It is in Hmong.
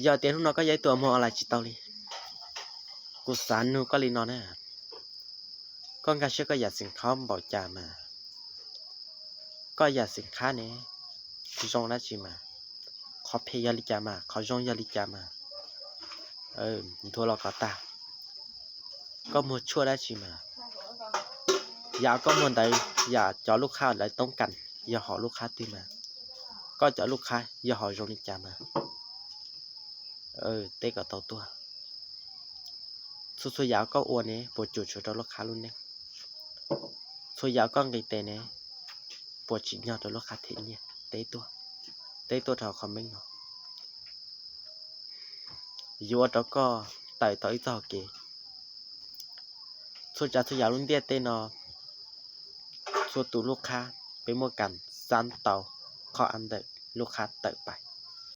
Yog tias hnub no koj yog ib tug muag online tsis tau li, kuv xav nug koj li no na, koj nkag siab koj yam xeem qhab npaum cas mas, koj yam xeem qhab ne, zoo dab tsi mas, qhov phem yog li cas mas, qhov zoo yog li cas mas, nthuav los kom tag, koj muag tshuaj dab tsi mas, yam koj muag ntawd yam cov lub qhab lawv toob kas yog hom lub qhab twg mas, koj cov lub qhab yog hom zoo li cas mas, teb kom tau tuaj. Txhua txhua yam koj ua ne puas tsum tshuav rau lub qhab lub neej, txhua yam koj nqis tes ne puas tsim nyog rau lub qhab them nyiaj, teb tuaj, teb tuaj rau hauv comment no, yuav ua rau koj tawm tau ib txoj hauv kev. Txhua tsav txhua yam lub ntiaj teb no, txhua tus lub qhab peb muab kas xab tau qhov av ntawm lub qhab tawm pais.